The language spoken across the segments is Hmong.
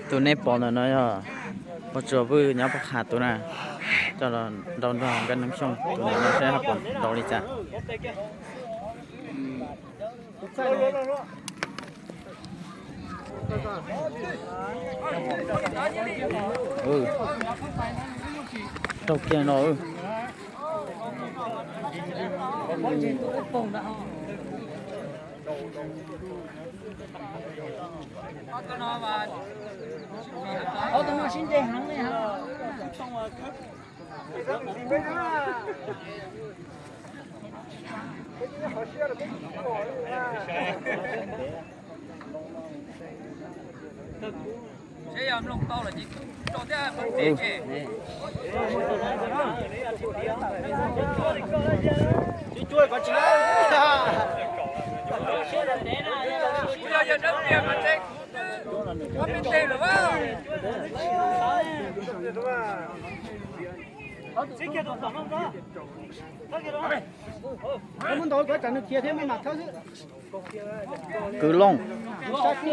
Tus nej pom ntawm no yog pog Tsuas Vwj nyob Paj Qha tus na, coj los nrau nrog Nkaj Neeb Xyooj tus ntawm no saib ho pom nrau li cas. Raug kiag no. Seb yog mloog tau los ces tso thiab pab teg ces. Kuv yog yawg Dawb Tiag mas ntshe kuv twb ob peb teg lawm. Kwv Looj,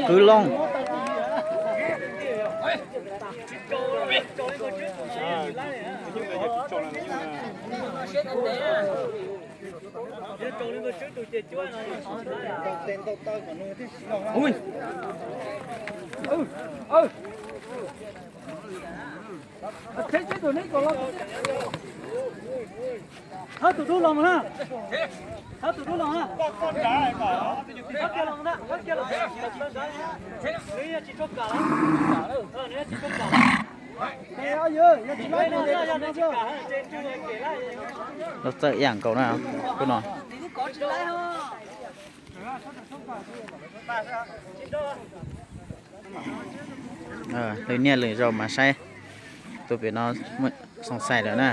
Kwv Looj. Thawb tus dub los na. Thawb tus dub los na. Thawb kiag los na, thawb kiag los. Nws yog tsis tshua kam los. Nws yog tsis tshua kam los. Lub txawj ib yam nkaus na, kuv no. Lwm niaj lwm zaus mas saib tus pem no muaj xoo xais lawm na.